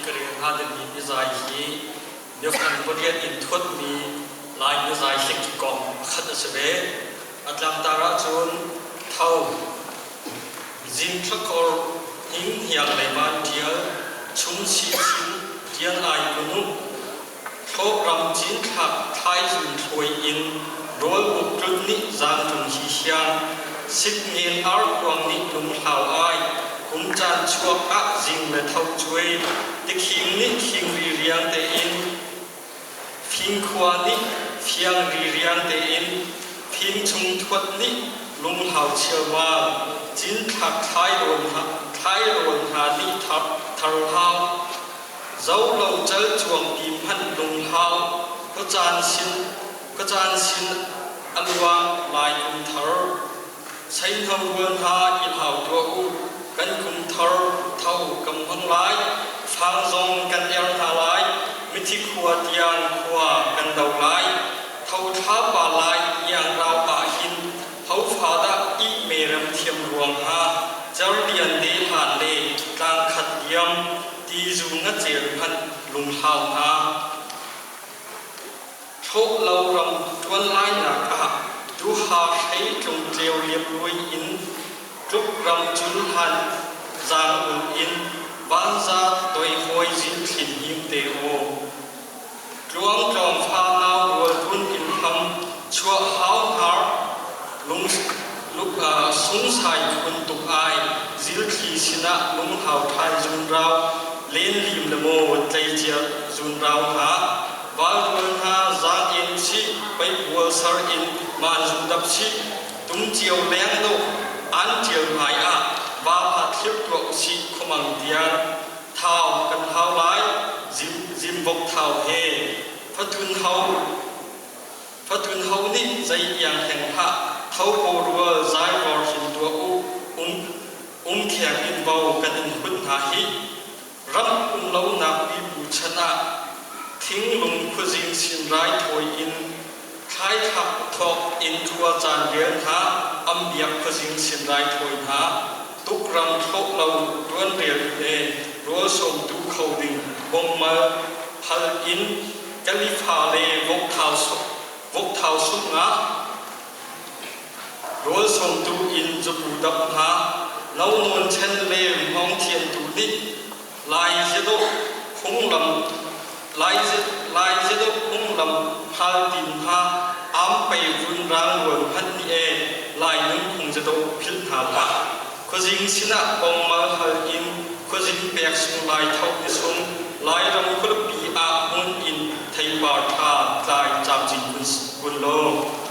ka rel hnga dingmi biazai hi biafang pariat in thuatmi Lai biazai hlik kong pakhat a si ve. A tlangtar ahcun tho, zingthlakor, hninghniang le vanṭial, chum chinchin, ṭial ai kunuk, Thlawhram cinthlak thlaizun thlawi in rawlbuk tlun nih zaangtlung hi hiang, sikngen arkhuang nih lunghlau ai, kum caan chuak ah zing le tho cuai, tikhing nih khing ririang tein, fingkhua nih fiang ririang tein, fingchung thuat nih lunghlau chialmal, cinthlak thlairawn hna nih tharhlau, Zolo cal cuangpi hmanh lunghau khuacaan sin a luang lai kum thar. Seihno rual hna i hlau tuah u, kan kum thar tho kan hmang lai, fang zong kan er hna lai, mithi khua tiang khua kan do lai. Tho thlapa lai iangrau ah hin hofa dah ih merem thiam ruang hnga, cerlian te hlan le tlangkhat liam Tizu ngacel hmanh lunghlau hna. Thlawh lo ram ṭuan lainak ah duha hrei tlungtleu liamluai in tluk ram cul hlan zaang ul in vanza doi hawi zin thlin him te aw. Tluangtlawng fa nau rual dun in hlam chuah hau hnar lung sungsai phun tuk ai zilthli sinah lunghau ṭhan zunrau len lim le maw tleicia zunrau hna valrual hna zaang in sih peipual sar in manzu dap sih tum cio leng dawh an ṭial hmai ah va pha thlirh tuah usih khuamang tiang Thau kan hau lai, zimbok thau he fatun ho fatun ho nih zei iang hleng hlah tho ko rual zai vawr hin tuah u um umkheng in vo kan in hut hna hi ram um lo nak pipu chan ah thinglung khuazing sin rai thawi in thlaithlak thawk in khua caan rel hna am biak khuazing sin rai thawi hna Tukram thlawh lo ṭuanrel le rawl sawmtu kho ding bawmmal hal in Kalifa le vokthau sungah rawl sawmtu in zapu dap hna no nawn chen le hmawng thiantu nih Lai ziadawh phunglam Lai ziadawh phunglam hal tin hna am pei vun rang rual hmanh nih e Lai nunphung ziadawh philh hna hlah. Khuazing sinah kongmal hal in khuazing pek sung lai tho ni sung Lairam khualipi ah hmun in theipar ṭha tlai camcin kun law.